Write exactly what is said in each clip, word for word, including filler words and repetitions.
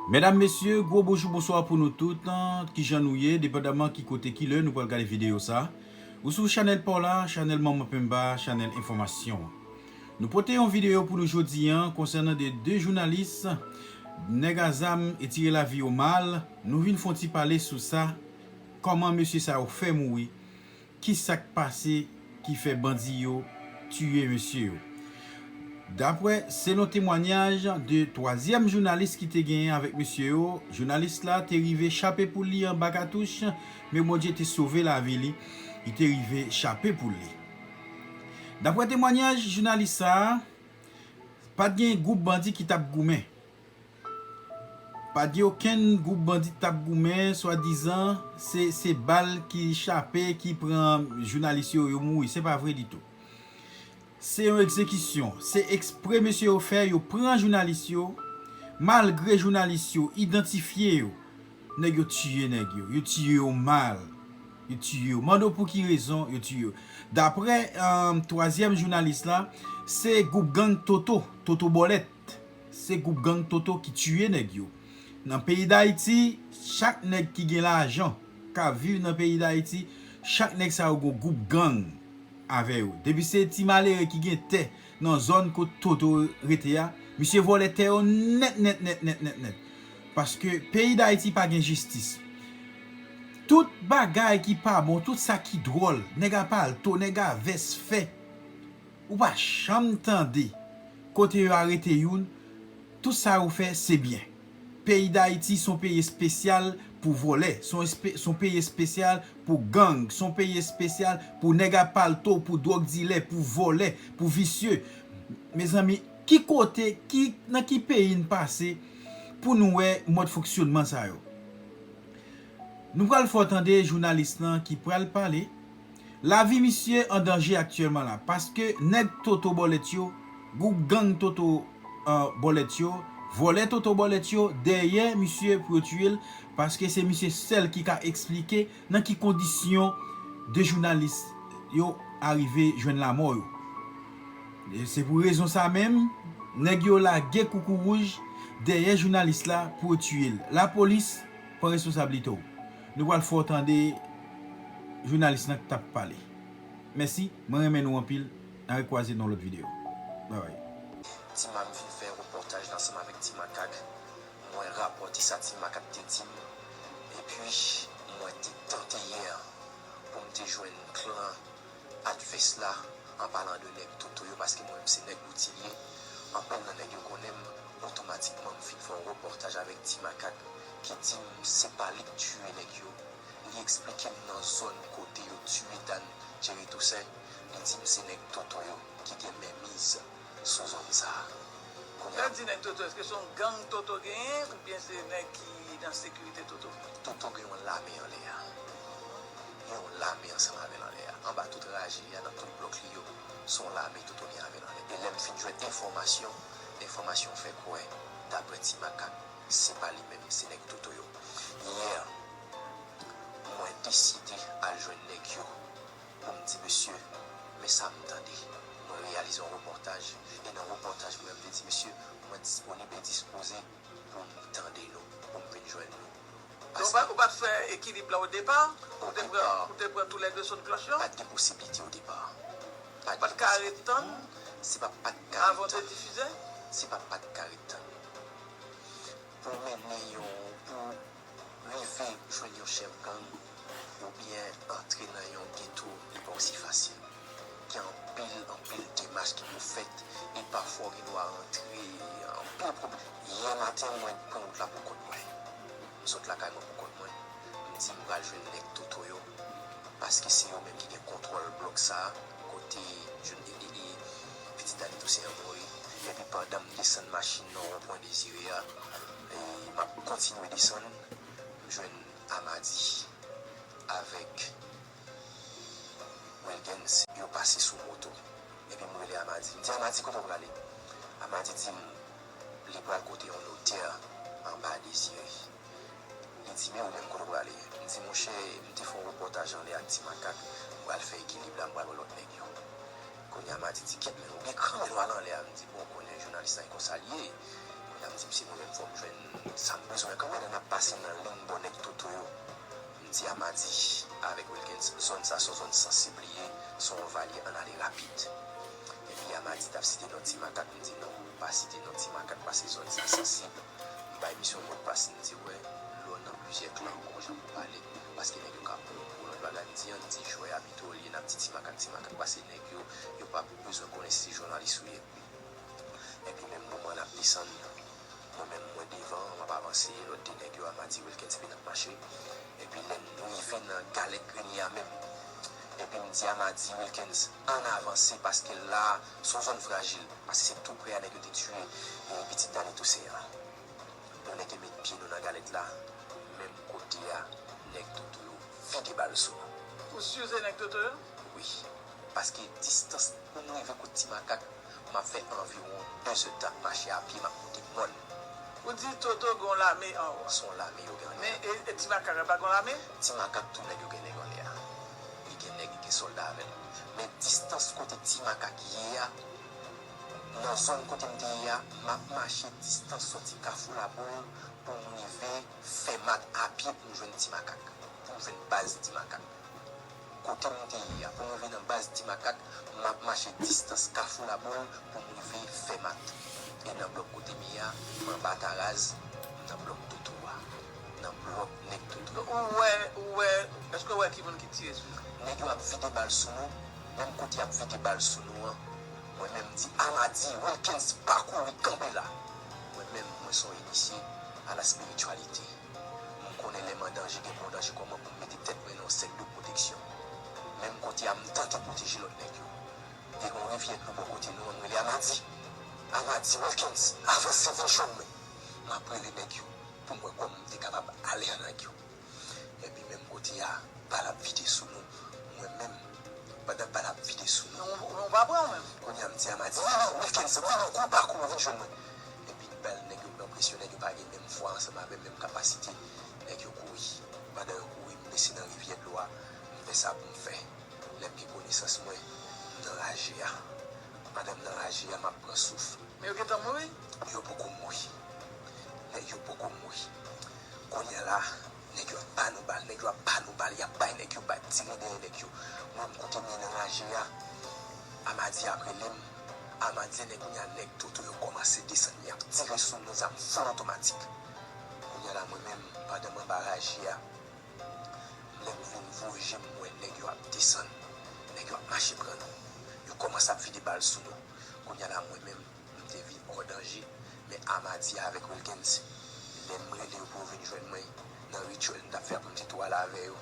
Medam, mesye, gwo bonjou, bonswa pou nou tout, an, kijan nou ye, depandaman ki kote, ki lè nou pral gade videyo sa. Ou sou chanèl pa w la, chanèl Manman Penba, chanèl enfòmasyon. Nou pote yon videyo pou nou jodi a konsènan de de jounalis, nèg a zam e tire lavi yo mal. Nou vin fè yon ti pale sou sa, kòman mesye sa yo fè mouri, ki sa k pase ki fè bandi yo tiye mesye yo. Daprè, selon temwanyaj de twazyèm jounalis ki te genyen avèk mesye yo, jounalis la te rive chape pou li anba katouch, men Bondye te sove lavi li, li te rive chape pou li. Daprè temwanyaj jounalis sa a, pa t gen gwoup bandi ki t ap goumen. Pa t gen okenn gwoup bandi t ap goumen, swadizan se, se bal ki chape, ki pran jounalis yo, yo mouri. Se pa vre ditou. Se yon egzekisyon. Se ekspre mesye yo fè, yo pran jounalis yo, malgre jounalis yo idantifye yo. Nèg yo tiye nèg yo, yo tiye yo mal. Yo tiye yo. Mande w pou ki rezon yo tiye yo. Daprè, um, twazyèm jounalis la, se gwoup gang Toto, Toto Bòlèt. Se gwoup gang Toto ki tiye nèg yo. Nan peyi Dayiti, chak nèg ki gen lajan, k ap viv nan peyi Dayiti, chak nèg sa yo gon gwoup gang avè yo. Depi se ti malere ki gen tè nan zòn kot Toto rete a, misye vòlè tè yo nèt, nèt, nèt, nèt, nèt, nèt. Paske peyi Dayiti pa gen jistis. Tout bagay ki pa bon, tout sa ki dwòl, nèg a palto, nèg a vès fè, ou pa janm tande kote yo arete youn, tout sa yo fè se byen. Peyi Dayiti se yon peyi espesyal pou vòlè, se yon espe-, se yon peyi espesyal pou gang, se yon peyi espesyal pou nèg a palto, pou dwòg dilè, pou vòlè, pou visye. Mezanmi, ki kote, ki, nan ki peyi n pase pou nou wè mòd fonksyonman sa yo? Nou pral fè w tande jounalis lan ki pral pale. Lavi misye an danje aktyèlman la, paske nèg Toto Bòlèt yo, gwoup gang Toto, uh, Bòlèt yo, vòlè Toto Bòlèt yo, dèyè misye pou yo tiye l, paske se misye sèl ki ka eksplike nan ki kondisyon de jounalis yo arive jwenn lanmò yo. E se pou rezon sa menm, nèg yo lage koukouwouj dèyè jounalis la pou yo tiye l. Lapolis pran responsablite w. Nou pral fè w tande jounalis lan k t ap pale. Mèsi, mwen renmen nou anpil. N a rekwaze nan lòt videyo. Babay. Ti Ma m vin fè yon repòtaj la ansanm avèk Ti Makak. Mwen rapòte sa Ti Makak te di m. Epi, mwen te tante yè pou m te jwenn klan advès la, an palan de nèg Toto yo, paske mwen menm se nèg Boutilye. Anpil nan nèg yo konnen m, otomatikman m fin fè yon repòtaj avèk Ti Makak ki di m se pa li k tiye nèg yo. Li eksplike m nan zòn kote yo tiye Dan Jerry Toussaint, li di m se nèg Toto yo ki gen menmiz sou zòn sa a. Kounye a, lè n di nèg Toto, èske se yon gang Toto genyen oubyen se nèg ki nan sekirite Toto? Toto gen yon lame anlè a. Gen yon lame ansanm avè l anlè a. Anba tout raje a, nan tout blòk li yo, se yon lame Toto gen avè l anlè. E lè m fin jwenn enfòmasyon, enfòmasyon fè kwè, daprè Ti Makak, se pa li menm, se nèg Toto yo. Yè, mwen deside al jwenn nèg yo pou m di mesye, men sa m tande. Mwen reyalize yon repòtaj, e nan repòtaj mwen, m te di mesye, mwen disponib e dispoze pou m tande nou, pou m vin jwenn nou. Donk, ou pa t fè ekilib la o depa? Ou te pran, ou te pran toulède son klòch yo? Pa t gen posiblite o depa. Pa t ka ret tann? Se pa pa t ka ret tann. Avan w te difize? Se pa pa t ka ret tann. Pou mennen yon, pou rive jwenn yon chèf gang oubyen antre nan yon geto, li pa osi fasil. Gen anpil, anpil demach ki pou fèt, e pafwa w gen dwa rantre anpil pwoblèm. Yè maten, mwen pran wout la pou kont mwen. M sot lakay mwen pou kont mwen. M di m pral jwenn nèg Toto yo, paske se yo menm ki gen kontwòl blòk sa a, kote jèn, e, e, e, pitit Dani Toussaint an mouri. Epi pandan m desann machin nan wonpwen Dezire a, e, m ap kontinye desann, m jwenn Amadi avèk Wilgens, yo pase sou moto. Epi m rele Amadi. M di, "Amadi, kote w prale?" Amadi di m li pral kote yon notè anba Dezire. Li di, "Men ou menm, kote w prale?" M di, "Monchè, m te fè yon repòtaj anlè ak Ti Makak, m pral fè ekilib la, m pral wè lòt nèg yo." Kounye a, Amadi di, "Kèt, men ou gen kran, men w al anlè a." M di, "Bon, ou konnen jounalis la, e konsa l ye." M di misye, mwen menm, fò m jwenn sa m bezwen kanmenm. Lè n ap pase nan liy bò nèg Toto yo, m di Amadi avèk Wilkens, zòn sa se yon zòn sansib li ye, se yon va li ye, ann ale rapid. Epi Amadi t ap site non Ti Makak, m di non, pa site non Ti Makak, paske zòn sa sansib. M bay misye yon modpas, m di, wè, lè w nan plizyè klan, ou gon jan pou pale, paske nèg yo ka pran w pou lòt bagay. M di, ann di jwè a pito olye n ap di Ti Makak, Ti Makak, paske nèg yo, yo pa bezwen konnen si se jounalis ou ye. Epi menm moman n ap desann, mwen menm mwen devan, m ap avanse, lòt de nèg yo, Amadi, Wilkens, epi n ap mache. Epi lè n rive nan galèt grenye a menm, epi m di Amadi, Wilkens, ann avanse, paske la a, se yon zòn frajil, paske se tou prè a nèg yo te tiye, e, pitit Dany Toussaint an. Nou nèk yo met pye nou nan galèt la, menm kote a, nèg Toto yo vide bal sou nou. Ou si se nèg Toto yo? Wi. Paske distans pou m rive kot Ti Makak, m ap fè anviwon de zèdtan ap mache a pye, m ap monte mòn. Ou di Toto gen yon lame anwo. Se yon lame yo gen anlè a. Men e, e Ti Makak la pa gen yon lame? Ti Makak tou nèg yo gen nèg anlè a. Li gen nèg, li gen sòlda avè l. Men distans kote Ti Makak ye a, nan zòn kote m te ye a, m ap mache distans soti Kafou Laboul pou m rive Fèmat a pye pou m jwenn Ti Makak, pou m jwenn baz Ti Makak. Kote m te ye a, pou m rive nan baz Ti Makak, m ap mache distans Kafou Laboul pou m rive Fèmat. E nan blòk kote m ye a, m anba Taraz, m nan blòk Toto a, nan blòk nèg Toto yo. Ou wè, ou wè, èske w wè ki moun ki tire sou nou? Nèg yo ap vide bal sou nou, menm kote y ap vide bal sou nou an, mwen menm m di, Amadi, Wilkens, pa kouri, kanpe la. Mwen menm, mwen se yon inisye a la spirityalite. M konnen lè m an danje, gen bon danje, kòman pou m mete tèt mwen nan yon sèk de pwoteksyon. Menm kote a, m tante pwoteje lòt nèg yo. Te gen yon rivyè dlo bò kote nou an, m rele Amadi. Amadi, Wilkens, avanse, vin jwenn mwen. M ap rele nèg yo pou m wè kòman m te kapab ale a nèg yo. Epi menm kote a, bal ap vide sou nou. Mwen menm, pandan bal ap vide sou nou. Non, ou pa pran menm. Kounye a, m di Amadi, vini, Wilkens, vini, kouri, pa kouri, vin jwenn mwen. Epi bal, nèg yo pran presyon, nèg yo pa gen menm fwa ansanm avè m, menm kapasite. Nèg yo kouri. Pandan yo kouri, m blese nan rivyè dlo a. M fè sa pou m fè. Lè m gen konesans mwen, m nan raje a. Pandan m nan raje a, m ap pran souf. Men yo gentan mouri? Yo poko mouri. Nèg yo poko mouri. Kounye a la, nèg yo ap ba nou bal, nèg yo ap ba nou bal, y ap bay nèg yo bal, tire dèyè nèg yo. Mwen, m kote m ye nan raje a, Amadi ap rele m. Amadi, nèg, kounye a, nèg Toto yo kòmanse desann, y ap tire sou nou, zam fou otomatik. Kounye a la, mwen menm, pandan m anba raje a, lè m vin voye je m, m wè nèg yo ap desann, nèg yo ap mache pran nou. Yo kòmanse ap vide bal sou nou. Kounye a la, mwen menm, m te vin hors danger, men Amadi avèk Wilkens, lè m rele yo pou yo vin jwenn mwen, nan rityèl m t ap fè a pou m te tou ale avè yo,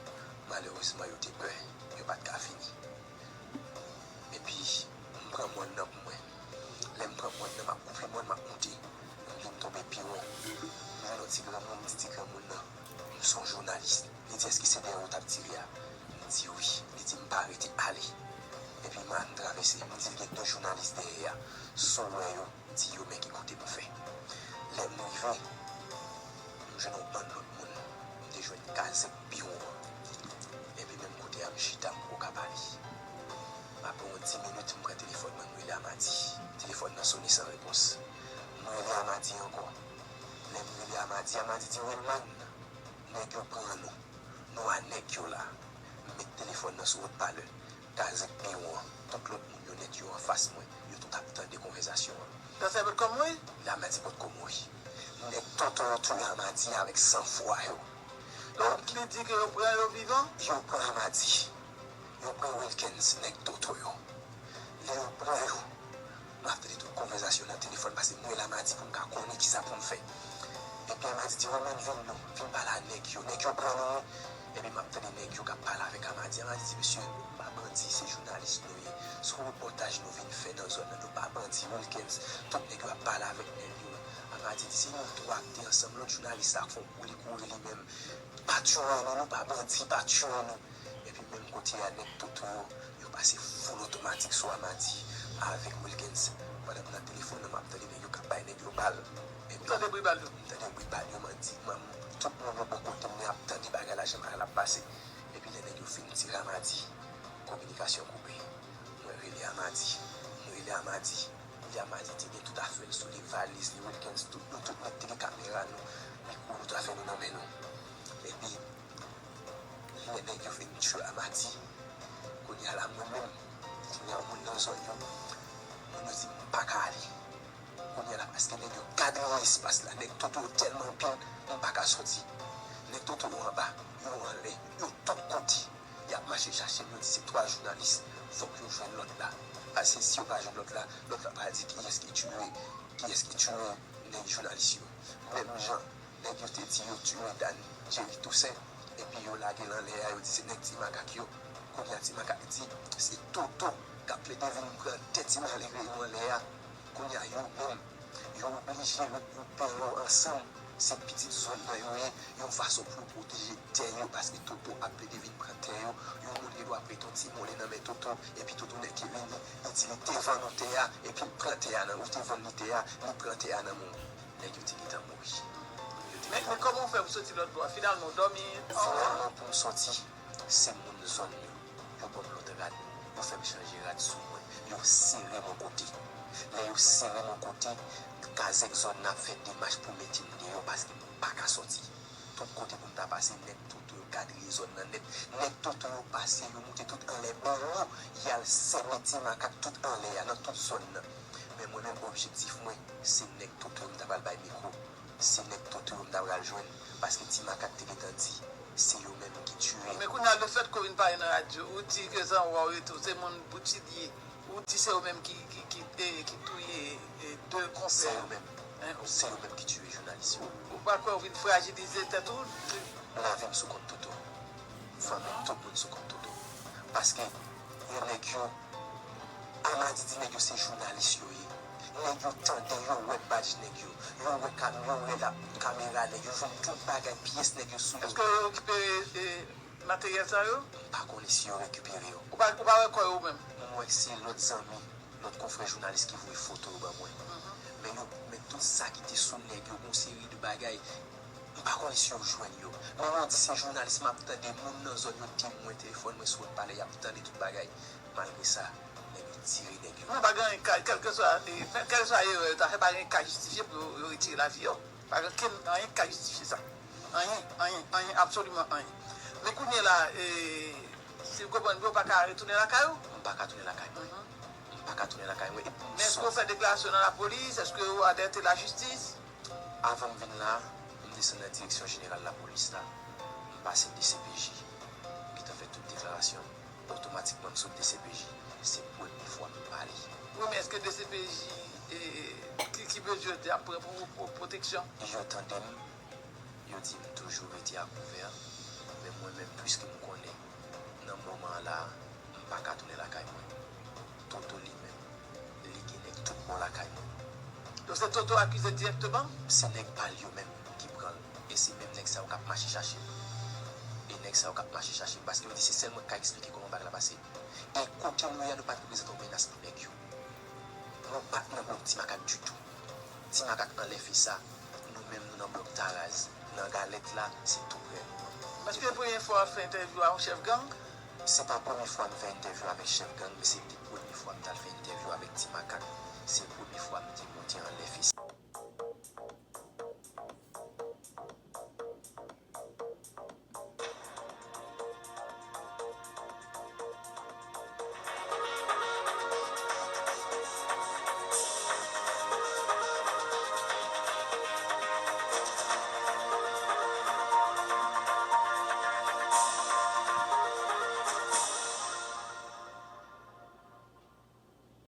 malerezman, yo te pè, yo pa t ka vini. Epi, m pran mòn nan pou mwen. Lè m pran mòn nan, m ap koupe mòn, m ap monte. Ann li m tonbe pi wo. M jwenn yon ti granmoun, m di ti granmoun nan, m se yon jounalis. Li di, èske se dèyè w t ap tire a? M di wi. Li di, m pa rete, ale. Epi m al, m travèse. M di l gen de jounalis dèyè a. Si w wè yo, di yo, men ki kote pou fè. Lè m rive, m jwenn yon bann lòt moun. M te jwenn kazèk biwo an. Epi menm kote a, m chita, m poko ka pale. Apre yon dis minit, m pran telefòn mwen, m rele Amadi. Telefòn nan sone san repons. M rele Amadi ankò. Lè m rele Amadi, Amadi di, Wilman, nèg yo pran nou. Nou a nèg yo la. M met telefòn nan sou wotpalè. Kazèk biwo an, tout lòt moun yo nèt yo anfas mwen, yo tout ap tande konvèsasyon an. Kazèk potko mouri? Amadi potko mouri. Nèg Toto yo touye Amadi avèk sanfwa yo. Donk, li di ke yo pran yo vivan? Yo pran Amadi. Yo pran Wilkens, nèg Toto yo. Lè yo pran yo, m ap tande tout konvèsasyon nan telefòn, paske m rele Amadi pou m ka konnen kisa pou m fè. Epi Amadi di, Wilman, vin non, vin pale a nèg yo. Nèg yo pran nou, wi. Epi m ap tande nèg yo k ap pale avèk Amadi. Amadi di, mesye, nou pa bandi, se jounalis nou ye. Se yon repòtaj nou vin fè nan zòn nan. Nou pa bandi, Wilkens. Tout nèg yo ap pale avèk nèg yo. Amadi di, se nou twa ki te ansanm. Lòt jounalis la fè yon kou, li kouri li menm. Pa tiye nou, nou pa bandi, pa tiye nou. Epi menm kote a, nèg Toto yo, yo pase full otomatik sou Amadi avèk Wilkens. Pandan m nan telefòn nan, m ap tande nèg yo k ap bay nèg yo bal. Epi, tande bri bal yo? M tande bri bal yo, m ap di, man, tout moun yo bò kote m nan ap tande bagay la, jan bagay la ap pase. Epi lè nèg yo fin tire Amadi, kominikasyon koupe. Mwen rele Amadi, m rele Amadi. Amadi te gen tout afè l sou li, valiz li, Wilkens, tout nou tout nèt te gen kamera nou, mikwo nou, tout afè nou nan men nou. Epi, lè nèg yo fin tchwe Amadi, kounye a la mwen menm, kounye a moun nan zòn yo, moun yo di m pa ka ale. Kounye a la paske nèg yo kadre espas la, nèg Toto yo tèlman anpil, m pa ka soti. Nèg Toto yo anba, yo anlè, yo tout kote. Y ap mache chache m, yo di se twa jounalis, fòk yo jwenn lòt la. Paske si yo pa jwenn lòt la, lòt la pral di kiyès ki tiye, kiyès ki tiye nèg jounalis yo. Menm jan nèg yo te di yo tiye Dan Jerry Toussaint, epi yo lage l anlè a, yo di se nèg Ti Makak yo. Kounye a Ti Makak di se Toto k ap plede vin pran tè ti malere yo anlè a. Kounye a yo menm, yo oblije regwoupe yo ansanm. Se pitit zòn nan yo ye, yon fason pou yo pwoteje tè yo, paske Toto ap plede vin pran tè yo. Yon moun gen dwa prete yon ti mole nan men Toto, epi Toto nèk ki vini, li di li te vann yon tè a, epi li pran tè a nan, ou te vann li tè a, li pran tè a nan men w. Nèg yo te gentan mouri. Yo te Men, gentan men kòman w fè pou soti lòt bò a? Finalman, w dòmi anwo? Finalman, pou m soti, se moun zòn yo, yo ban m lòt rad, yo fè m chanje rad sou mwen, yo sere m yon kote. Lè yo sere m yon kote, kazèk zòn nan ap fè demach pou mete m deyò paske m pa ka soti. Tout kote pou m ta pase, nèg Toto yo kadre zòn nan nèt. Nèg Toto yo pase, yo moute tout anlè biwo, y al sèmen Ti Makak tout anlè a, nan tout zòn nan. Men mwen menm, objektif mwen, se nèg Toto yo m ta pral bay mikwo. Se nèg Toto yo m ta pral jwenn, paske Ti Makak te gentan di se yo menm ki tiye. Men kounye a, lefètke w vin pale nan radyo, ou di ke zanmi w yo tou, se moun Boutilye, ou di se yo menm ki, ki, ki, eh, ki touye, eh, de konfrè yo. Se yo menm. Se yo menm ki tiye jounalis yo. Ou pa kwè w vin frajilize tèt ou? Lavi m sou kont Toto. Fanmi m, tout moun sou kont Toto. Paske, yon nèg yo Amadi di nèg yo se jounalis yo ye. Nèg yo tande, yo wè badj nèg yo. Yo wè kam, yo wè la, kamera nèg yo. Yo jwenn tout bagay, pyès nèg yo sou yo. Èske yo rekipere, eh, materyèl sa yo? M pa konnen si yo rekipere yo. Ou pa, ou pa wè kò yo menm? M wè se lòt zanmi, lòt konfrè jounalis ki voye foto yo ban mwen. Men yo, men tout sa ki te sou nèg yo, yon seri de bagay. M pa konnen si yo jwenn yo. Men yo di se jounalis, m ap tande moun nan zòn yo temwen telefòn mwen sou wòt palè, y ap tande tout bagay. Malgre sa, nèg yo tire nèg yo. Non, pa gen anyen k ka, kèlkeswa, eh, kèlkeswa erè yo ta fè, pa gen anyen k ka jistifye pou yo, yo retire lavi yo. Pa gen okenn anyen k ka jistifye sa. Anyen, anyen, anyen, absoliman anyen. Men kounye a la, eh, si w konprann byen, ou pa ka retounen lakay ou? M pa ka tounen lakay mwen. M pa ka tounen lakay mwen. Epi m Men èske w fè deklarasyon nan lapolis? Èske w alète lajistis? Avan m vin la, m desann nan direksyon jeneral lapolis la, m pase D C P J, m gentan fè tout deklarasyon m. Otomatikman, m sot D C P J. Se premye fwa m pale. Wi, men èske D C P J, eh, ki, ki mezi yo te ap pran pou, pou pwoteksyon? Yo tande m, yo di m toujou rete akouvè, men mwen menm, piske m konnen nan moman an la, m pa ka tounen lakay mwen. Toto li menm, li gen nèg tout bò lakay mwen. Donk se Toto akize dirèkteman? Se nèg pa l yo menm ki pran l. E se menm nèg sa yo k ap mache chache m. E nèg sa yo k ap mache chache m. Paske yo di se sèl mwen k ka eksplike kòman bagay la pase. E kote nou ye a, nou pa t reprezante yon menas pou nèg yo. Nou pa t nan blòk Ti Makak ditou. Ti Makak anlè Fesa, nou menm nou nan blòk Taraz. Nan Galèt la, se tou prè nou an. Èske se premye fwa w ap fè entèvyou a yon chèf gang? Se pa premye fwa m fè entèvyou avèk chèf gang, men se te premye fwa m t al fè entèvyou avèk Ti Makak. Se premye fwa m te monte anlè.